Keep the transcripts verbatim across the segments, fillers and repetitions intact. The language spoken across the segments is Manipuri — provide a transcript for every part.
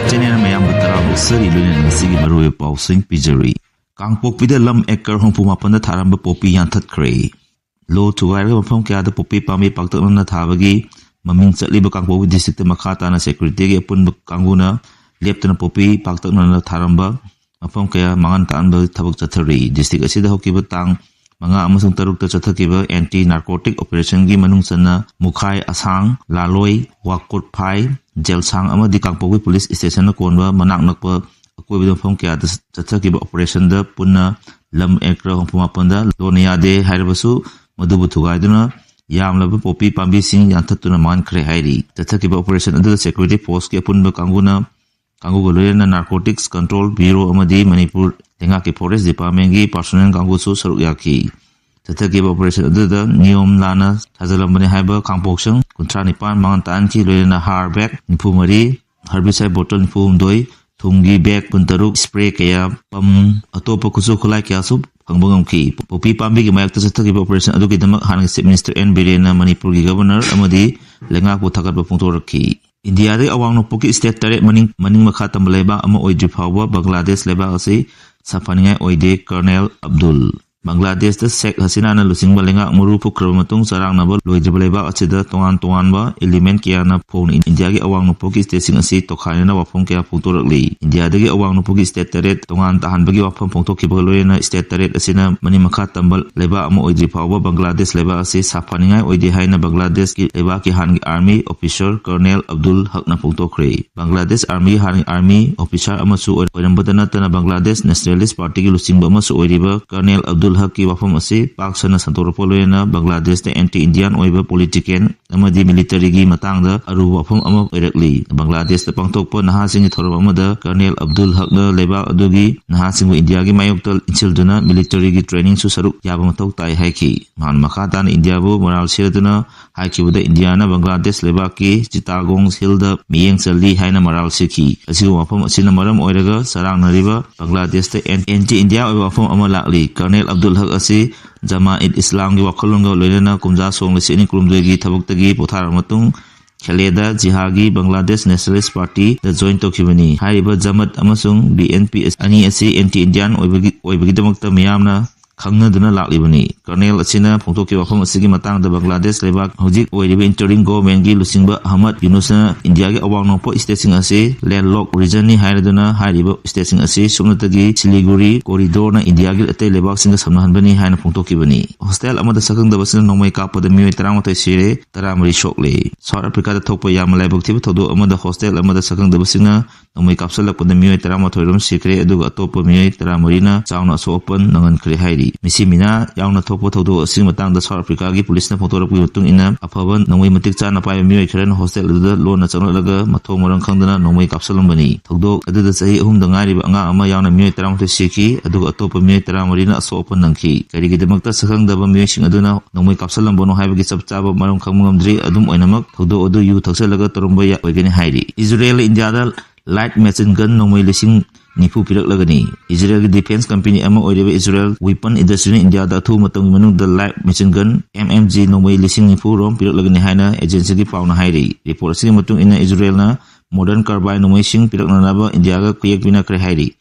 ꯆꯦꯅꯦꯜ ꯃꯌꯥꯝꯕꯨ ꯇꯔꯥꯝꯅ ꯑꯣꯛꯆꯔꯤ, ꯂꯣꯏꯅꯅ ꯉꯁꯤꯒꯤ ꯃꯔꯨꯑꯣꯏꯕ ꯄꯥꯎꯁꯤꯡ ꯄꯤꯖꯔꯤ꯫ ꯀꯥꯡꯄꯣꯛꯄꯤꯗ ꯂꯝ ꯑꯦꯀꯔ ꯍꯨꯝꯐꯨ ꯃꯥꯄꯟꯗ ꯊꯥꯔꯝꯕ ꯄꯣꯄꯤ ꯌꯥꯟꯊꯠꯈ꯭ꯔꯦ꯫ ꯂꯣ ꯊꯨꯒꯥꯏꯔꯒ ꯃꯐꯝ ꯀꯌꯥꯗ ꯄꯣꯄꯤ ꯄꯥꯝꯕꯤ ꯄꯥꯛꯇꯛꯅꯅ ꯊꯥꯕꯒꯤ ꯃꯃꯤꯡ ꯆꯠꯂꯤꯕ ꯀꯥꯡꯄꯣꯛꯄꯤ ꯗꯤꯁꯇ꯭ꯔꯤꯛꯇ ꯃꯈꯥ ꯇꯥꯅ ꯁꯦꯀ꯭ꯌꯨꯔꯤꯇꯤꯒꯤ ꯑꯄꯨꯟꯕ ꯀꯥꯡꯕꯨꯅ ꯂꯦꯞꯇꯅ ꯄꯣꯄꯤ ꯄꯥꯛꯇꯛꯅꯅ ꯊꯥꯔꯝꯕ ꯃꯐꯝ ꯀꯌꯥ ꯃꯥꯡꯍꯟ ꯇꯥꯛꯍꯟꯕꯒꯤ ꯊꯕꯛ ꯆꯠꯊꯔꯤ꯫ ꯗꯤꯁꯇ꯭ꯔꯤꯛ ꯑꯁꯤꯗ ꯍꯧꯈꯤꯕ ꯇꯥꯡ ꯃꯉꯥ ꯑꯃꯁꯨꯡ ꯇꯔꯨꯛꯇ ꯆꯠꯊꯈꯤꯕ ꯑꯦꯟꯇꯤ ꯅꯥꯔꯀꯣꯇꯤꯛ ꯑꯣꯄꯔꯦꯁꯟꯒꯤ ꯃꯅꯨꯡ ꯆꯟꯅ ꯃꯨꯈꯥꯏ ꯑꯁꯥꯡ, ꯂꯥꯂꯣꯏ, ꯋꯥꯀꯣꯠꯐꯥꯏ, ꯖꯦꯜꯁꯥꯡ ꯑꯃꯗꯤ ꯀꯥꯡꯄꯣꯛꯄꯤ ꯄꯨꯂꯤꯁ ꯏꯁꯇꯦꯁꯟꯅ ꯀꯣꯟꯕ ꯃꯅꯥꯛ ꯅꯛꯄ ꯑꯀꯣꯏꯕꯗ ꯃꯐꯝ ꯀꯌꯥꯗ ꯆꯠꯊꯈꯤꯕ ꯑꯣꯄꯔꯦꯁꯟꯗ ꯄꯨꯟꯅ ꯂꯝ ꯑꯦꯀꯔ ꯍꯨꯝꯐꯨ ꯃꯥꯄꯟꯗ ꯂꯣꯟꯅ ꯌꯥꯗꯦ ꯍꯥꯏꯔꯕꯁꯨ ꯃꯗꯨꯕꯨ ꯊꯨꯒꯥꯏꯗꯨꯅ ꯌꯥꯝꯂꯕ ꯄꯣꯄꯤ ꯄꯥꯝꯕꯤꯁꯤꯡ ꯌꯥꯟꯊꯠꯇꯨꯅ ꯃꯥꯡꯍꯟꯈ꯭ꯔꯦ ꯍꯥꯏꯔꯤ꯫ ꯆꯠꯊꯈꯤꯕ ꯑꯣꯄꯔꯦꯁꯟ ꯑꯗꯨꯗ ꯁꯦꯀ꯭ꯌꯨꯔꯤꯇꯤ ꯐꯣꯔꯁꯀꯤ ꯑꯄꯨꯟꯕ ꯀꯥꯡꯕꯨꯅ ꯀꯥꯡꯕꯨꯒ ꯂꯣꯏꯅꯅ ꯅꯥꯔꯀꯣꯇꯤꯛꯁ ꯀꯟꯇ꯭ꯔꯣꯜ ꯕ꯭ꯌꯨꯔꯣ ꯑꯃꯗꯤ ꯃꯅꯤꯄꯨꯔ ꯂꯩꯉꯥꯛꯀꯤ ꯐꯣꯔꯦꯁ ꯗꯤꯄꯥꯔꯠꯃꯦꯟꯒꯤ ꯄꯥꯔꯁꯣꯅꯦꯜ ꯀꯥꯡꯕꯨꯁꯨ ꯁꯔꯨꯛ ꯌꯥꯈꯤ꯫ ꯆꯠꯊꯈꯤꯕ ꯑꯣꯄꯔꯦꯁꯟ ꯑꯗꯨꯗ ꯅꯤꯌꯣꯝ ꯂꯥꯟꯅ ꯊꯥꯖꯤꯜꯂꯝꯕꯅꯤ ꯍꯥꯏꯕ ꯈꯥꯡꯄꯣꯛꯁꯪ ꯀꯨꯟꯊ꯭ꯔꯥ ꯅꯤꯄꯥꯟ ꯃꯥꯡꯍꯟ ꯇꯥꯛꯍꯟꯈꯤ, ꯂꯣꯏꯅꯅ ꯍꯥꯔ ꯕꯦꯒ ꯅꯤꯐꯨ ꯃꯔꯤ, ꯍꯔꯕꯤꯁꯥꯏ ꯕꯣꯇꯜ ꯅꯤꯐꯨ ꯍꯨꯝꯗꯣꯏ, ꯊꯨꯝꯒꯤ ꯕꯦꯒ ꯀꯨꯟꯇꯔꯨꯛ, ꯁ꯭ꯄ꯭ꯔꯦ ꯀꯌꯥ, ꯄꯝ, ꯑꯇꯣꯞꯄ ꯈꯨꯠꯁꯨ ꯈꯨꯠꯂꯥꯏ ꯀꯌꯥꯁꯨ ꯐꯪꯕ ꯉꯝꯈꯤ꯫ ꯄꯣꯄꯤ ꯄꯥꯝꯕꯤꯒꯤ ꯃꯥꯌꯣꯛꯇ ꯆꯠꯊꯈꯤꯕ ꯑꯣꯄꯔꯦꯁꯟ ꯑꯗꯨꯒꯤꯗꯃꯛ ꯍꯥꯟꯅꯒꯤ ꯆꯤꯐ ꯃꯤꯅꯤꯁꯇꯔ ꯑꯦꯟ ꯕꯤꯔꯦꯟꯅ ꯃꯅꯤꯄꯨꯔꯒꯤ ꯒꯕꯔꯅꯔ ꯑꯃꯗꯤ ꯂꯩꯉꯥꯛꯄꯨ ꯊꯥꯒꯠꯄ ꯐꯣꯡꯗꯣꯔꯛꯈꯤ꯫ ꯏꯟꯗꯤꯌꯥꯗꯒꯤ ꯑꯋꯥꯡ ꯅꯣꯡꯄꯣꯛꯀꯤ ꯁ꯭ꯇꯦꯠ ꯇꯔꯦꯠ ꯃꯅꯤꯡ, ꯃꯅꯤꯡ ꯃꯈꯥ ꯇꯝꯕ ꯂꯩꯕꯥꯛ ꯑꯃ ꯑꯣꯏꯗ꯭ꯔꯤ ꯐꯥꯎꯕ ꯕꯪꯒ꯭ꯂꯥꯗꯦꯁ ꯂꯩꯕꯥꯛ ꯑꯁꯤ ꯁꯥꯐꯅꯤꯡꯉꯥꯏ ꯑꯣꯏꯗꯦ, ꯀꯔꯅꯦꯜ ꯑꯕꯗꯨꯜ꯫ ꯕꯪꯒ꯭ꯂꯥꯗꯦꯁꯇ ꯁꯦꯈ ꯍꯁꯤꯅꯥꯅ ꯂꯨꯆꯤꯡꯕ ꯂꯩꯉꯥꯛ ꯃꯔꯨ ꯐꯨꯛꯈ꯭ꯔꯕ ꯃꯇꯨꯡ, ꯆꯔꯥꯡꯅꯕ ꯂꯣꯏꯗ꯭ꯔꯤꯕ ꯂꯩꯕꯥꯛ ꯑꯁꯤꯗ ꯇꯣꯉꯥꯟ ꯇꯣꯉꯥꯟꯕ ꯏꯂꯤꯃꯦꯟ ꯀꯌꯥꯅ ꯐꯣꯡꯅ ꯏꯟꯗꯤꯌꯥꯒꯤ ꯑꯋꯥꯡ ꯅꯣꯡꯄꯣꯛꯀꯤ ꯁ꯭ꯇꯦꯠꯁꯤꯡ ꯑꯁꯤ ꯇꯣꯈꯥꯏꯅꯅ ꯋꯥꯐꯝ ꯀꯌꯥ ꯐꯣꯡꯗꯣꯔꯛꯂꯤ꯫ ꯏꯟꯗꯤꯌꯥꯗꯒꯤ ꯑꯋꯥꯡ ꯅꯣꯡꯄꯣꯛꯀꯤ ꯁ꯭ꯇꯦꯠ ꯇꯔꯦꯠ ꯇꯣꯉꯥꯟ ꯇꯥꯍꯟꯕꯒꯤ ꯋꯥꯐꯝ ꯐꯣꯡꯗꯣꯛꯈꯤꯕꯒ ꯂꯣꯏꯅꯅ ꯁ꯭ꯇꯦꯠ ꯇꯔꯦꯠ ꯑꯁꯤꯅ ꯃꯅꯤꯡ ꯃꯈꯥ ꯇꯝꯕ ꯂꯩꯕꯥꯛ ꯑꯃ ꯑꯣꯏꯗ꯭ꯔꯤ ꯐꯥꯎꯕ ꯕꯪꯒ꯭ꯂꯥꯗꯦꯁ ꯂꯩꯕꯥꯛ ꯑꯁꯤ ꯁꯥꯐꯅꯤꯡꯉꯥꯏ ꯑꯣꯏꯗꯦ ꯍꯥꯏꯅ ꯕꯪꯒ꯭ꯂꯥꯗꯦꯁꯀꯤ ꯂꯩꯕꯥꯛꯀꯤ ꯍꯥꯟꯅꯒꯤ ꯑꯥꯔꯃꯤ ꯑꯣꯐꯤꯁꯔ ꯀꯔꯅꯦꯜ ꯑꯕꯗꯨꯜ ꯍꯛꯅ ꯐꯣꯡꯗꯣꯛꯈ꯭ꯔꯦ꯫ ꯕꯪꯒ꯭ꯂꯥꯗꯦꯁ ꯑꯥꯔꯃꯤꯒꯤ ꯍꯥꯟꯅꯒꯤ ꯑꯥꯔꯃꯤ ꯑꯣꯐꯤꯁꯥꯔ ꯑꯃꯁꯨ ꯑꯣꯏꯔꯝꯕꯗ ꯅꯠꯇꯅ ꯕꯪꯒ꯭ꯂꯥꯗꯦꯁ ꯅꯦꯁꯅꯦꯂꯤꯁ ꯄꯥꯔꯇꯤꯒꯤ ꯂꯨꯆꯤꯡꯕ ꯑꯃꯁꯨ ꯑꯣꯏꯔꯤꯕ ꯀꯔꯅꯦꯜ ꯑꯕꯗꯨꯜ ꯍꯛꯀꯤ ꯋꯥꯐꯝ ꯑꯁꯤ ꯄꯥꯛ ꯁꯟꯅ ꯁꯟꯗꯣꯔꯛꯄ ꯂꯣꯏꯅꯅ ꯕꯪꯒ꯭ꯂꯥꯗꯦꯁꯇ ꯑꯦꯟꯇꯤ ꯏꯟꯗꯤꯌꯥꯟ ꯑꯣꯏꯕ ꯄꯣꯂꯤꯇꯤꯀꯦꯜ ꯑꯃꯗꯤ ꯃꯤꯂꯤꯇꯔꯤꯒꯤ ꯃꯇꯥꯡꯗ ꯑꯔꯨꯕ ꯋꯥꯐꯝ ꯑꯃ ꯑꯣꯏꯔꯛꯂꯤ꯫ ꯕꯪꯒ꯭ꯂꯥꯗꯦꯁꯇ ꯄꯥꯡꯊꯣꯛꯄ ꯅꯍꯥꯁꯤꯡꯒꯤ ꯊꯧꯔꯝ ꯑꯃꯗ ꯀꯔꯅꯦꯜ ꯑꯕꯗꯨꯜ ꯍꯛꯅ ꯂꯩꯕꯥꯛ ꯑꯗꯨꯒꯤ ꯅꯍꯥꯁꯤꯡꯕꯨ ꯏꯟꯗꯤꯌꯥꯒꯤ ꯃꯥꯌꯣꯛꯇ ꯏꯟꯁꯤꯜꯗꯨꯅ ꯃꯤꯂꯤꯇꯔꯤꯒꯤ ꯇ꯭ꯔꯦꯅꯤꯡꯁꯨ ꯁꯔꯨꯛ ꯌꯥꯕ ꯃꯊꯧ ꯇꯥꯏ ꯍꯥꯏꯈꯤ꯫ ꯃꯍꯥꯛꯅ ꯃꯈꯥ ꯇꯥꯅ ꯏꯟꯗꯤꯌꯥꯕꯨ ꯃꯣꯔꯥꯜ ꯁꯤꯔꯗꯨꯅ ꯍꯥꯏꯈꯤꯕꯗ ꯏꯟꯗꯤꯌꯥꯅ ꯕꯪꯒ꯭ꯂꯥꯗꯦꯁ ꯂꯩꯕꯥꯛꯀꯤ ꯆꯤꯇꯥꯒꯣꯡ ꯍꯤꯜꯗ ꯃꯤꯠꯌꯦꯡ ꯆꯜꯂꯤ ꯍꯥꯏꯅ ꯃꯔꯥꯜ ꯁꯤꯈꯤ꯫ ꯑꯁꯤꯒꯨꯝꯕ ꯋꯥꯐꯝ ꯑꯁꯤꯅ ꯃꯔꯝ ꯑꯣꯏꯔꯒ ꯆꯔꯥꯡꯅꯔꯤꯕ ꯕꯪꯒ꯭ꯂꯥꯗꯦꯁꯇ ꯑꯦꯟ-, ꯑꯦꯟꯇꯤ ꯏꯟꯗꯤꯌꯥ ꯑꯣꯏꯕ ꯋꯥꯐꯝ ꯑꯃ ꯂꯥꯛꯂꯤ꯫ ꯀꯔꯅꯦꯜ ꯑꯕꯗꯨꯜ ꯍꯛ ꯑꯁꯤ ꯖꯃꯥ ꯏꯠ ꯏꯁꯂꯥꯝꯒꯤ ꯋꯥꯈꯜꯂꯣꯟꯒ ꯂꯣꯏꯅꯅ ꯀꯨꯝꯖꯥ ꯁꯣꯡ ꯂꯤꯁꯤꯡ ꯑꯅꯤ ꯀꯨꯟꯍꯨꯝꯗꯣꯏꯒꯤ ꯊꯕꯛꯇꯒꯤ ꯄꯣꯊꯥꯔꯕ ꯃꯇꯨꯡ ꯈꯦꯂꯦꯗꯥ ꯖꯤꯍꯥꯒꯤ ꯕꯪꯒ꯭ꯂꯥꯗꯦꯁ ꯅꯦꯁꯅꯦꯂꯤꯁ ꯄꯥꯔꯇꯤꯗ ꯖꯣꯏꯟ ꯇꯧꯈꯤꯕꯅꯤ꯫ ꯍꯥꯏꯔꯤꯕ ꯖꯃꯠ ꯑꯃꯁꯨꯡ ꯕꯤ ꯑꯦꯟ ꯄꯤ ꯑꯅꯤ ꯑꯁꯤ ꯑꯦꯟꯇꯤ ꯏꯟꯗꯤꯌꯥꯟ ꯑꯣꯏꯕꯒꯤ, ꯑꯣꯏꯕꯒꯤꯗꯃꯛꯇ ꯃꯤꯌꯥꯝꯅ ꯈꯪꯅꯗꯨꯅ ꯂꯥꯛꯂꯤꯕꯅꯤ꯫ ꯀꯔꯅꯦꯜ ꯑꯁꯤꯅ ꯐꯣꯡꯗꯣꯛꯈꯤꯕ ꯋꯥꯐꯝ ꯑꯁꯤꯒꯤ ꯃꯇꯥꯡꯗ ꯕꯪꯒ꯭ꯂꯥꯗꯦꯁ ꯂꯩꯕꯥꯛ ꯍꯧꯖꯤꯛ ꯑꯣꯏꯔꯤꯕ ꯏꯟꯇꯔꯤꯝ ꯒꯣꯚꯔꯟꯃꯦꯟꯠꯀꯤ ꯂꯨꯆꯤꯡꯕ ꯑꯍꯃꯗ ꯌꯨꯅꯨꯁꯅ ꯏꯟꯗꯤꯌꯥꯒꯤ ꯑꯋꯥꯡ ꯅꯣꯡꯄꯣꯛ ꯁ꯭ꯇꯦꯠꯁꯤꯡ ꯑꯁꯤ ꯂꯦꯟꯗꯂꯣꯛ ꯔꯤꯖꯟꯅꯤ ꯍꯥꯏꯔꯗꯨꯅ ꯍꯥꯏꯔꯤꯕ ꯁ꯭ꯇꯦꯠꯁꯤꯡ ꯑꯁꯤ ꯁꯨꯞꯅꯇꯒꯤ ꯁꯤꯂꯤꯒꯨꯔꯤ ꯀꯣꯔꯤꯗꯣꯔꯅ ꯏꯟꯗꯤꯌꯥꯒꯤ ꯑꯇꯩ ꯂꯩꯕꯥꯛꯁꯤꯡꯒ ꯁꯝꯅꯍꯟꯕꯅꯤ ꯍꯥꯏꯅ ꯐꯣꯡꯗꯣꯛꯈꯤꯕꯅꯤ꯫ ꯍꯣꯁꯇꯦꯜ ꯑꯃꯗ ꯁꯛꯈꯪꯗꯕꯁꯤꯡꯅ ꯅꯣꯡꯃꯩ ꯀꯥꯞꯄꯗ ꯃꯤꯑꯣꯏ ꯇꯔꯥꯃꯥꯊꯣꯏ ꯁꯤꯔꯦ, ꯇꯔꯥꯃꯔꯤ ꯁꯣꯛꯂꯦ꯫ ꯁꯥꯎꯠ ꯑꯐ꯭ꯔꯤꯀꯥꯗ ꯊꯣꯛꯄ ꯌꯥꯝꯅ ꯂꯥꯏꯕꯛ ꯊꯤꯕ ꯊꯧꯗꯣꯛ ꯑꯃꯗ ꯍꯣꯁꯇꯦꯜ ꯑꯃꯗ ꯁꯛꯈꯪꯗꯕꯁꯤꯡꯅ ꯅꯣꯡꯃꯩ ꯀꯥꯞꯁꯤꯜꯂꯛꯄꯗ ꯃꯤꯑꯣꯏ ꯇꯔꯥꯃꯥꯊꯣꯏ ꯔꯣꯝ ꯁꯤꯈ꯭ꯔꯦ, ꯑꯗꯨꯒ ꯑꯇꯣꯞꯄ ꯃꯤꯑꯣꯏ ꯇꯔꯥꯃꯔꯤꯅ ꯆꯥꯎꯅ ꯑꯁꯣꯛ ꯑꯄꯟ ꯅꯪꯍꯟꯈ꯭ꯔꯦ ꯍꯥꯏꯔꯤ꯫ ꯃꯤꯁꯤ ꯃꯤꯅꯥ ꯌꯥꯎꯅ ꯊꯣꯛꯄ ꯊꯧꯗꯣꯛ ꯑꯁꯤꯒꯤ ꯃꯇꯥꯡꯗ ꯁꯥꯎꯠ ꯑꯐ꯭ꯔꯤꯀꯥꯒꯤ ꯄꯨꯂꯤꯁꯅ ꯐꯣꯡꯗꯣꯔꯛꯄꯒꯤ ꯃꯇꯨꯡ ꯏꯟꯅ, ꯑꯐꯕ ꯅꯣꯡꯃꯩ ꯃꯇꯤꯛ ꯆꯥꯅ ꯄꯥꯏꯕ ꯃꯤꯑꯣꯏ ꯈꯔꯅ ꯍꯣꯁꯇꯦꯜ ꯑꯗꯨꯗ ꯂꯣꯟꯅ ꯆꯪꯂꯛꯂꯒ ꯃꯊꯣꯡ ꯃꯔꯝ ꯈꯪꯗꯅ ꯅꯣꯡꯃꯩ ꯀꯥꯞꯁꯤꯜꯂꯝꯕꯅꯤ꯫ ꯊꯧꯗꯣꯛ ꯑꯗꯨꯗ ꯆꯍꯤ ꯑꯍꯨꯝꯗ ꯉꯥꯏꯔꯤꯕ ꯑꯉꯥꯡ ꯑꯃ ꯌꯥꯎꯅ ꯃꯤꯑꯣꯏ ꯇꯔꯥꯃꯥꯊꯣꯏ ꯁꯤꯈꯤ, ꯑꯗꯨꯒ ꯑꯇꯣꯞꯄ ꯃꯤꯑꯣꯏ ꯇꯔꯥꯃꯔꯤꯅ ꯑꯁꯣꯛ ꯑꯄꯟ ꯅꯪꯈꯤ꯫ ꯀꯔꯤꯒꯤꯗꯃꯛꯇ ꯁꯛꯈꯪꯗꯕ ꯃꯤꯑꯣꯏꯁꯤꯡ ꯑꯗꯨꯅ ꯅꯣꯡꯃꯩ ꯀꯥꯞꯁꯤꯜꯂꯝꯕꯅꯣ ꯍꯥꯏꯕꯒꯤ ꯆꯞ ꯆꯥꯕ ꯃꯔꯝ ꯈꯪꯕ ꯉꯝꯗ꯭ꯔꯤ꯫ ꯑꯗꯨꯝ ꯑꯣꯏꯅꯃꯛ, ꯊꯧꯗꯣꯛ ꯑꯗꯨ ꯌꯨ ꯊꯛꯆꯜꯂꯒ ꯇꯧꯔꯝꯕ ꯌꯥ-, ꯑꯣꯏꯒꯅꯤ ꯍꯥꯏꯔꯤ꯫ ꯏꯖꯔꯦꯜꯅ ꯏꯟꯗꯤꯌꯥꯗ ꯂꯥꯏꯠ ꯃꯦꯆꯤꯟ ꯒꯟ ꯅꯣꯡꯃꯩ ꯂꯤꯁꯤꯡ ꯅꯤꯐꯨ ꯄꯤꯔꯛꯂꯒꯅꯤ꯫ ꯏꯖꯔꯦꯜꯒꯤ ꯗꯤꯐꯦꯟꯁ ꯀꯝꯄꯦꯅꯤ ꯑꯃ ꯑꯣꯏꯔꯤꯕ ꯏꯖꯔꯦꯜ ꯋꯤꯄꯟ ꯏꯟꯗꯁꯇ꯭ꯔꯤꯅ ꯏꯟꯗꯤꯌꯥꯗ ꯑꯊꯨꯕ ꯃꯇꯝꯒꯤ ꯃꯅꯨꯡꯗ light machine gun, M M G, ꯅꯣꯡꯃꯩ ꯂꯤꯁꯤꯡ ꯅꯤꯐꯨ ꯔꯣꯝ ꯄꯤꯔꯛꯂꯒꯅꯤ ꯍꯥꯏꯅ ꯑꯦꯖꯦꯟꯁꯤꯒꯤ ꯄꯥꯎꯅ ꯍꯥꯏꯔꯤ꯫ ꯔꯤꯄꯣꯔꯠ ꯑꯁꯤꯒꯤ ꯃꯇꯨꯡ ꯏꯟꯅ, ꯏꯖꯔꯦꯜꯅ ꯃꯣꯗꯔꯟ ꯀꯥꯔꯕꯥꯏꯟ ꯅꯣꯡꯃꯩꯁꯤꯡ ꯄꯤꯔꯛꯅꯅꯕ ꯏꯟꯗꯤꯌꯥꯒ ꯈꯨꯌꯦꯛ ꯄꯤꯅꯈ꯭ꯔꯦ ꯍꯥꯏꯔꯤ꯫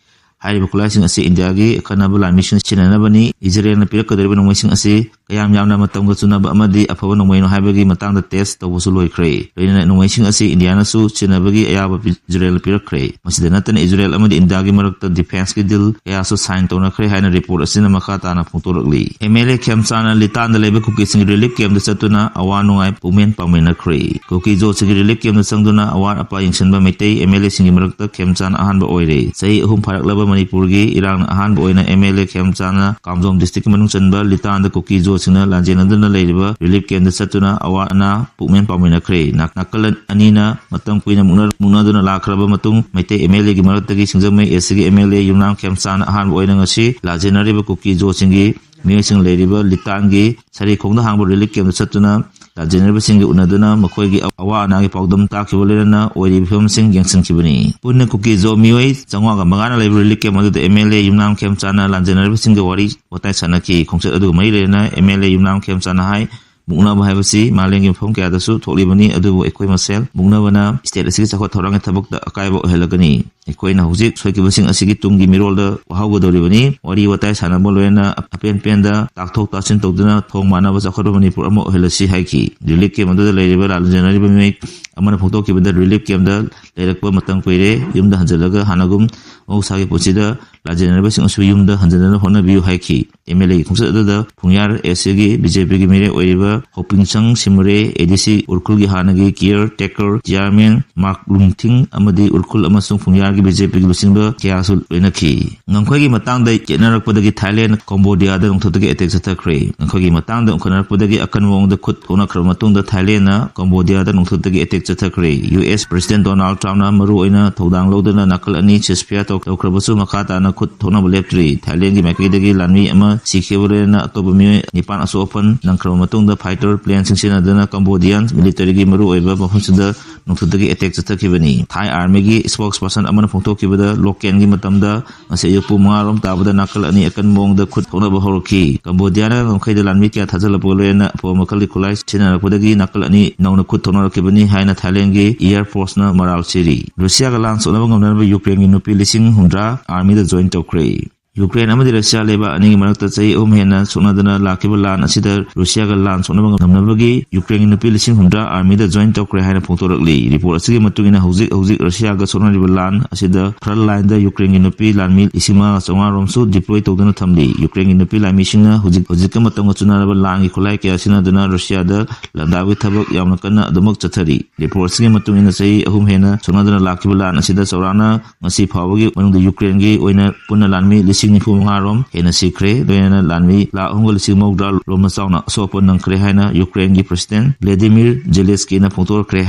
ꯍꯥꯏꯔꯤꯕ ꯈꯨꯠꯂꯥꯏꯁꯤꯡ ꯑꯁꯤ ꯏꯟꯗꯤꯌꯥꯒꯤ ꯑꯈꯟꯅꯕ ꯂꯥꯟꯃꯤꯁꯤꯡꯅ ꯁꯤꯖꯤꯟꯅꯅꯕꯅꯤ꯫ ꯏꯖꯔꯦꯜꯅ ꯄꯤꯔꯛꯀꯗꯧꯔꯤꯕ ꯅꯣꯡꯃꯩꯁꯤꯡ ꯑꯁꯤ ꯀꯌꯥꯝ ꯌꯥꯝꯅ ꯃꯇꯝꯒ ꯆꯨꯅꯕ ꯑꯃꯗꯤ ꯑꯐꯕ ꯅꯣꯡꯃꯩꯅꯣ ꯍꯥꯏꯕꯒꯤ ꯃꯇꯥꯡꯗ ꯇꯦꯁ ꯇꯧꯕꯁꯨ ꯂꯣꯏꯈ꯭ꯔꯦ꯫ ꯂꯣꯏꯅꯅ ꯅꯣꯡꯃꯩꯁꯤꯡ ꯑꯁꯤ ꯏꯟꯗꯤꯌꯥꯅꯁꯨ ꯁꯤꯖꯤꯟꯅꯕꯒꯤ ꯑꯌꯥꯕ ꯄꯤ-, ꯏꯖꯔꯦꯜꯅ ꯄꯤꯔꯛꯈ꯭ꯔꯦ꯫ ꯃꯁꯤꯗ ꯅꯠꯇꯅ ꯏꯖꯔꯦꯜ ꯑꯃꯗꯤ ꯏꯟꯗꯤꯌꯥꯒꯤ ꯃꯔꯛꯇ ꯗꯤꯐꯦꯟꯁꯀꯤ ꯗꯤꯜ ꯀꯌꯥꯁꯨ ꯁꯥꯏꯟ ꯇꯧꯅꯈ꯭ꯔꯦ ꯍꯥꯏꯅ ꯔꯤꯄꯣꯔꯠ ꯑꯁꯤꯅ ꯃꯈꯥ ꯇꯥꯅ ꯐꯣꯡꯗꯣꯔꯛꯂꯤ꯫ ꯑꯦꯝ ꯑꯦꯜ ꯑꯦ ꯈꯦꯝꯆꯥꯟꯅ ꯂꯤꯇꯥꯟꯗ ꯂꯩꯕ ꯀꯨꯀꯤꯁꯤꯡꯒꯤ ꯔꯤꯂꯤꯐ ꯀꯦꯝꯞꯇ ꯆꯠꯇꯨꯅ ꯑꯋꯥ ꯅꯨꯡꯉꯥꯏ ꯄꯨꯛꯃꯦꯟ ꯄꯥꯡꯃꯤꯟꯅꯈ꯭ꯔꯦ꯫ ꯀꯨꯀꯤ ꯖꯣꯠꯁꯤꯡꯒꯤ ꯔꯤꯂꯤꯐ ꯀꯦꯝꯞꯇ ꯆꯪꯗꯨꯅ ꯑꯋꯥꯠ ꯑꯄꯥ ꯌꯦꯡꯁꯤꯟꯕ ꯃꯩꯇꯩ ꯑꯦꯝ ꯑꯦꯜ ꯑꯦꯁꯤꯡꯒꯤ ꯃꯔꯛꯇ ꯈꯦꯝꯆꯥꯟ ꯑꯍꯥꯟꯕ ꯑꯣꯏꯔꯦ꯫ ꯆꯍꯤ ꯑꯍꯨꯝ ꯐꯥꯔꯛꯂꯕ ꯃꯅꯤꯄꯨꯔꯒꯤ ꯏꯔꯥꯡꯅ ꯑꯍꯥꯟꯕ ꯑꯣꯏꯅ ꯑꯦꯝ ꯑꯦꯜ ꯑꯦ ꯈꯦꯝꯆꯥꯟꯅ ꯀꯥꯝꯖꯣꯡ ꯗꯤꯁꯇ꯭ꯔꯤꯛꯀꯤ ꯃꯅꯨꯡ ꯆꯟꯕ ꯂꯤꯇꯥꯟꯗ ꯀꯨꯀꯤ ꯖꯣꯠꯁꯤꯡꯅ ꯂꯥꯟꯖꯦꯟꯅꯗꯨꯅ ꯂꯩꯔꯤꯕ ꯔꯤꯂꯤꯐ ꯀꯦꯝꯞꯇ ꯆꯠꯇꯨꯅ ꯑꯋꯥ ꯑꯅꯥ ꯄꯨꯛꯃꯦꯟ ꯄꯥꯡꯃꯤꯟꯅꯈ꯭ꯔꯦ꯫ ꯅꯥ-, ꯅꯥꯀꯜ ꯑꯅꯤꯅ ꯃꯇꯝ ꯀꯨꯏꯅ ꯃꯨꯛꯅ-, ꯃꯨꯛꯅꯗꯨꯅ ꯂꯥꯛꯈ꯭ꯔꯕ ꯃꯇꯨꯡ, ꯃꯩꯇꯩ ꯑꯦꯝ ꯑꯦꯜ ꯑꯦꯒꯤ ꯃꯔꯛꯇꯒꯤ ꯁꯤꯡꯖꯃꯩ ꯑꯦꯁ ꯁꯤꯒꯤ ꯑꯦꯝ ꯑꯦꯜ ꯑꯦ ꯌꯨꯝꯅꯥꯝ ꯈꯦꯝꯆꯥꯟꯅ ꯑꯍꯥꯟꯕ ꯑꯣꯏꯅ ꯉꯁꯤ ꯂꯥꯟꯖꯦꯟꯅꯔꯤꯕ ꯀꯨꯀꯤ ꯖꯣꯠꯁꯤꯡꯒꯤ ꯃꯤꯑꯣꯏꯁꯤꯡ ꯂꯩꯔꯤꯕ ꯂꯤꯇꯥꯟꯒꯤ ꯁꯔꯤꯈꯣꯡꯗ ꯍꯥꯡꯕ ꯔꯤꯂꯤꯐ ꯀꯦꯝꯞꯇ ꯆꯠꯇꯨꯅ ꯂꯥꯟꯖꯦꯟꯅꯔꯤꯕꯁꯤꯡꯒ ꯎꯅꯗꯨꯅ ꯃꯈꯣꯏꯒꯤ ꯑꯋꯥ ꯑꯅꯥꯒꯤ ꯄꯥꯎꯗꯝ ꯇꯥꯈꯤꯕ ꯂꯣꯏꯅꯅ ꯑꯣꯏꯔꯤꯕ ꯐꯤꯕꯝꯁꯤꯡ ꯌꯦꯡꯁꯤꯟꯈꯤꯕꯅꯤ꯫ ꯄꯨꯟꯅ ꯀꯨꯀꯤ ꯖꯣ ꯃꯤꯑꯣꯏ ꯆꯥꯝꯃꯉꯥꯒ ꯃꯉꯥꯅ ꯂꯩꯕ ꯔꯤꯂꯤꯐ ꯀꯦꯝꯞ ꯑꯗꯨꯗ ꯑꯦꯝ ꯑꯦꯜ ꯑꯦ ꯌꯨꯝꯅꯥꯝ ꯈꯦꯝꯆꯥꯟꯅ ꯂꯥꯟꯖꯦꯟꯅꯔꯤꯕꯁꯤꯡꯒ ꯋꯥꯔꯤ ꯋꯥꯇꯥꯏ ꯁꯥꯟꯅꯈꯤ꯫ ꯈꯣꯡꯆꯠ ꯑꯗꯨꯒ ꯃꯔꯤ ꯂꯩꯅꯅ ꯑꯦꯝ ꯑꯦꯜ ꯑꯦ ꯌꯨꯝꯅꯥꯝ ꯈꯦꯝꯆꯥꯟꯅ ꯍꯥꯏ, ꯃꯨꯛꯅꯕ ꯍꯥꯏꯕꯁꯤ ꯃꯥꯂꯦꯝꯒꯤ ꯃꯐꯝ ꯀꯌꯥꯗꯁꯨ ꯊꯣꯛꯂꯤꯕꯅꯤ, ꯑꯗꯨꯕꯨ ꯑꯩꯈꯣꯏ ꯃꯁꯦꯜ ꯃꯨꯛꯅꯕꯅ ꯁ꯭ꯇꯦꯠ ꯑꯁꯤꯒꯤ ꯆꯥꯎꯈꯠ ꯊꯧꯔꯥꯡꯒꯤ ꯊꯕꯛꯇ ꯑꯀꯥꯏꯕ ꯑꯣꯏꯍꯜꯂꯒꯅꯤ꯫ ꯑꯩꯈꯣꯏꯅ ꯍꯧꯖꯤꯛ ꯁꯣꯏꯈꯤꯕꯁꯤꯡ ꯑꯁꯤꯒꯤ ꯇꯨꯡꯒꯤ ꯃꯤꯔꯣꯜꯗ ꯋꯥꯍꯧꯒꯗꯧꯔꯤꯕꯅꯤ꯫ ꯋꯥꯔꯤ ꯋꯥꯇꯥꯏ ꯁꯥꯟꯅꯕ ꯂꯣꯏꯅ ꯑꯄꯦꯟ ꯄꯦꯟꯗ ꯇꯥꯛꯊꯣꯛ ꯇꯥꯁꯤꯟ ꯇꯧꯗꯨꯅ ꯊꯣꯡ ꯃꯥꯟꯅꯕ ꯆꯥꯎꯈꯠꯄ ꯃꯅꯤꯄꯨꯔ ꯑꯃ ꯑꯣꯏꯍꯜꯂꯁꯤ ꯍꯥꯏꯈꯤ꯫ ꯔꯤꯂꯤꯐ ꯀꯦꯝ ꯑꯗꯨꯗ ꯂꯩꯔꯤꯕ ꯂꯥꯜꯖꯅꯔꯤꯕ ꯃꯤꯑꯣꯏ ꯑꯃꯅ ꯐꯣꯡꯗꯣꯛꯈꯤꯕꯗ, ꯔꯤꯂꯤꯐ ꯀꯦꯝꯗ ꯂꯩꯔꯛꯄ ꯃꯇꯝ ꯀꯨꯏꯔꯦ, ꯌꯨꯝꯗ ꯍꯟꯖꯤꯜꯂꯒ ꯍꯥꯟꯅꯒꯨꯝ ꯃꯍꯧꯁꯥꯒꯤ ꯄꯨꯟꯁꯤꯗ ꯂꯥꯜꯖꯅꯔꯤꯕꯁꯤꯡ ꯑꯁꯨ ꯌꯨꯝꯗ ꯍꯟꯖꯤꯟꯅꯕ ꯍꯣꯠꯅꯕꯤꯌꯨ ꯍꯥꯏꯈꯤ꯫ ꯑꯦꯝ ꯑꯦꯜ ꯑꯦꯒꯤ ꯈꯣꯡꯆꯠ ꯑꯗꯨꯗ ꯐꯨꯡꯌꯥꯔ ꯑꯦꯁ ꯁꯤꯒꯤ ꯕꯤ ꯖꯦ ꯄꯤꯒꯤ ꯃꯤꯔꯦꯞ ꯑꯣꯏꯔꯤꯕ ꯍꯣꯄꯤꯡꯁꯪ ꯁꯤꯃꯨꯔꯦ, ꯑꯦ ꯗꯤ ꯁꯤ ꯎꯔꯈꯨꯜꯒꯤ ꯍꯥꯟꯅꯒꯤ ꯀꯤꯌꯔ ꯇꯦꯀꯔ ꯆꯤꯌꯥꯔꯃꯦꯟ ꯃꯥꯔꯛ ꯂꯨꯡꯊꯤꯡ ꯑꯃꯗꯤ ꯎꯔꯈꯨꯜ ꯑꯃꯁꯨꯡ ꯐꯨꯡꯌꯥꯔꯒꯤ ꯕꯤ ꯖꯦ ꯄꯤꯒꯤ ꯂꯨꯆꯤꯡꯕ ꯀꯌꯥꯁꯨ ꯂꯣꯏꯅꯈꯤ꯫ ꯉꯝꯈꯩꯒꯤ ꯃꯇꯥꯡꯗ ꯌꯦꯠꯅꯔꯛꯄꯗꯒꯤ ꯊꯥꯏꯂꯦꯟ ꯀꯝꯕꯣꯗꯤꯌꯥꯗ ꯅꯣꯡꯊꯛꯇꯒꯤ ꯑꯦꯇꯦꯛ ꯆꯠꯊꯈ꯭ꯔꯦ꯫ ꯉꯝꯈꯩꯒꯤ ꯃꯇꯥꯡꯗ ꯎꯪꯈꯠꯅꯔꯛꯄꯗꯒꯤ ꯑꯀꯟꯕ ꯃꯑꯣꯡꯗ ꯈꯨꯠ ꯊꯣꯛꯅꯈ꯭ꯔꯕ ꯃꯇꯨꯡꯗ ꯊꯥꯏꯂꯦꯟꯅ ꯀꯝꯕꯣꯗꯤꯌꯥꯗ ꯅꯣꯡꯊꯛꯇꯒꯤ ꯑꯦꯇꯦꯛ ꯆꯠꯊꯈ꯭ꯔꯦ꯫ ꯌꯨ ꯑꯦꯁ ꯄ꯭ꯔꯦꯁꯤꯗꯦꯟ ꯗꯣꯅꯥꯜꯗ ꯇ꯭ꯔꯝꯞꯅ ꯃꯔꯨ ꯑꯣꯏꯅ ꯊꯧꯗꯥꯡ ꯂꯧꯗꯨꯅ ꯅꯥꯀꯜ ꯑꯅꯤ ꯁꯤꯁꯐꯤꯌꯥꯔ ꯇꯧ-, ꯇꯧꯈ꯭ꯔꯕꯁꯨ ꯃꯈꯥ ꯇꯥꯅ ꯈꯨꯠ ꯊꯣꯛꯅꯕ ꯂꯦꯞꯇ꯭ꯔꯤ꯫ ꯊꯥꯏꯂꯦꯟꯒꯤ ꯃꯥꯏꯀꯩꯗꯒꯤ ꯂꯥꯟꯃꯤ ꯑꯃ ꯁꯤꯈꯤꯕ ꯂꯣꯏꯅꯅ ꯑꯇꯣꯞꯄ ꯃꯤꯑꯣꯏ ꯅꯤꯄꯥꯟ ꯑꯁꯣꯛ ꯑꯄꯟ ꯅꯪꯈ꯭ꯔꯕ ꯃꯇꯨꯡꯗ ꯐꯥꯏꯇꯔ ꯄ꯭ꯂꯦꯟꯁꯤꯡ ꯁꯤꯖꯤꯟꯅꯗꯨꯅ ꯀꯝꯕꯣꯗꯤꯌꯥꯟ ꯃꯤꯂꯤꯇꯔꯤꯒꯤ ꯃꯔꯨꯑꯣꯏꯕ ꯃꯐꯝꯁꯤꯡꯗ ꯅꯣꯡꯊꯛꯇꯒꯤ ꯑꯦꯇꯦꯛ ꯆꯠꯊꯈꯤꯕꯅꯤ꯫ ꯊꯥꯏ ꯑꯥꯔꯃꯤꯒꯤ ꯁ꯭ꯄꯣꯛꯁ ꯄꯔꯁꯟ ꯑꯃꯅ ꯐꯣꯡꯗꯣꯛꯈꯤꯕꯗ, ꯂꯣꯀꯦꯜꯒꯤ ꯃꯇꯝꯗ ꯉꯁꯤ ꯑꯌꯨꯛ ꯄꯨꯡ ꯃꯉꯥ ꯔꯣꯝ ꯇꯥꯕꯗ ꯅꯥꯀꯜ ꯑꯅꯤ ꯑꯀꯟꯕ ꯃꯑꯣꯡꯗ ꯈꯨꯠ ꯊꯣꯛꯅꯕ ꯍꯧꯔꯛꯈꯤ꯫ ꯀꯝꯕꯣꯗꯤꯌꯥꯅ ꯉꯝꯈꯩꯗ ꯂꯥꯟꯃꯤ ꯀꯌꯥ ꯊꯥꯖꯤꯜꯂꯛꯄꯒ ꯂꯣꯏꯅꯅ ꯑꯐꯕ ꯃꯈꯜꯒꯤ ꯈꯨꯠꯂꯥꯏ ꯁꯤꯖꯤꯟꯅꯔꯛꯄꯗꯒꯤ ꯅꯥꯀꯜ ꯑꯅꯤ ꯅꯧꯅ ꯈꯨꯠ ꯊꯣꯛꯅꯔꯛꯈꯤꯕꯅꯤ ꯍꯥꯏꯅ ꯊꯥꯏꯂꯦꯟꯒꯤ ꯏꯌꯔ ꯐꯣꯔꯁꯅ ꯃꯔꯥꯜ ꯁꯤꯔꯤ꯫ ꯔꯨꯁꯤꯌꯥꯒ ꯂꯥꯟ ꯁꯣꯛꯅꯕ ꯉꯝꯅꯅꯕ ꯌꯨꯀ꯭ꯔꯦꯟꯒꯤ ꯅꯨꯄꯤ ꯂꯤꯁꯤꯡ ꯍꯨꯝꯗ꯭ꯔꯥ ꯑꯥꯔꯃꯤꯗ ꯖꯣꯏꯟ ꯇꯧꯈ꯭ꯔꯦ꯫ ꯌꯨꯀ꯭ꯔꯦꯟ ꯑꯃꯗꯤ ꯔꯨꯁꯤꯌꯥ ꯂꯩꯕꯥꯛ ꯑꯅꯤꯒꯤ ꯃꯔꯛꯇ ꯆꯍꯤ ꯑꯍꯨꯝ ꯍꯦꯟꯅ ꯁꯣꯛꯅꯗꯨꯅ ꯂꯥꯛꯈꯤꯕ ꯂꯥꯟ ꯑꯁꯤꯗ ꯔꯨꯁꯤꯌꯥꯒ ꯂꯥꯟ ꯁꯣꯛꯅꯕ ꯉꯝꯅꯕꯒꯤ ꯌꯨꯀ꯭ꯔꯦꯟꯒꯤ ꯅꯨꯄꯤ ꯂꯤꯁꯤꯡ ꯍꯨꯝꯗ꯭ꯔꯥ ꯑꯥꯔꯃꯤꯗ ꯖꯣꯏꯟ ꯇꯧꯈ꯭ꯔꯦ ꯍꯥꯏꯅ ꯐꯣꯡꯗꯣꯔꯛꯂꯤ꯫ ꯔꯤꯄꯣꯔꯠ ꯑꯁꯤꯒꯤ ꯃꯇꯨꯡ ꯏꯟꯅ, ꯍꯧꯖꯤꯛ ꯍꯧꯖꯤꯛ ꯔꯨꯁꯤꯌꯥꯒ ꯁꯣꯛꯅꯔꯤꯕ ꯂꯥꯟ ꯑꯁꯤꯗ ꯐ꯭ꯔꯟ ꯂꯥꯏꯟꯗ ꯌꯨꯀ꯭ꯔꯦꯟꯒꯤ ꯅꯨꯄꯤ ꯂꯥꯟꯃꯤ ꯂꯤꯁꯤꯡ ꯃꯉꯥ ꯆꯥꯝꯃꯉꯥ ꯔꯣꯝꯁꯨ ꯗꯤꯄ꯭ꯂꯣꯏ ꯇꯧꯗꯨꯅ ꯊꯝꯂꯤ꯫ ꯌꯨꯀ꯭ꯔꯦꯟꯒꯤ ꯅꯨꯄꯤ ꯂꯥꯟꯃꯤꯁꯤꯡꯅ ꯍꯧꯖꯤꯛ ꯍꯧꯖꯤꯛꯀ ꯃꯇꯝꯒ ꯆꯨꯅꯔꯕ ꯂꯥꯟꯒꯤ ꯈꯨꯠꯂꯥꯏ ꯀꯌꯥ ꯁꯤꯖꯤꯟꯅꯗꯨꯅ ꯔꯨꯁꯤꯌꯥꯗ ꯂꯥꯟꯗꯥꯕꯒꯤ ꯊꯕꯛ ꯌꯥꯝꯅ ꯀꯟꯅ ꯑꯗꯨꯃꯛ ꯆꯠꯊꯔꯤ꯫ ꯔꯤꯄꯣꯔꯠꯁꯤꯒꯤ ꯃꯇꯨꯡ ꯏꯟꯅ, ꯆꯍꯤ ꯑꯍꯨꯝ ꯍꯦꯟꯅ ꯁꯣꯛꯅꯗꯨꯅ ꯂꯥꯛꯈꯤꯕ ꯂꯥꯟ ꯑꯁꯤꯗ ꯆꯥꯎꯔꯥꯛꯅ ꯉꯁꯤ ꯐꯥꯎꯕꯒꯤ ꯃꯅꯨꯡꯗ ꯌꯨꯀ꯭ꯔꯦꯟꯒꯤ ꯑꯣꯏꯅ ꯄꯨꯟꯅ ꯂꯥꯟꯃꯤ ꯂꯤꯁꯤꯡ ꯅꯤꯐꯨ ꯃꯉꯥ ꯔꯣꯝ ꯍꯦꯟꯅ ꯁꯤꯈ꯭ꯔꯦ꯫ ꯂꯣꯏꯅꯅ ꯂꯥꯟꯃꯤ ꯂꯥꯈ ꯑꯍꯨꯝꯒ ꯂꯤꯁꯤꯡ ꯃꯧꯗ꯭ꯔꯥ ꯔꯣꯝꯅ ꯆꯥꯎꯅ ꯑꯁꯣꯛ ꯑꯄꯟ ꯅꯪꯈ꯭ꯔꯦ ꯍꯥꯏꯅ ꯌꯨꯀ꯭ꯔꯦꯟꯒꯤ ꯄ꯭ꯔꯦꯁꯤꯗꯦꯟ ꯚ꯭ꯂꯦꯗꯤꯃꯤꯔ ꯖꯦꯂꯦꯟꯁꯀꯤꯅ ꯐꯣꯡꯗꯣꯔꯛꯈ꯭ꯔꯦ꯫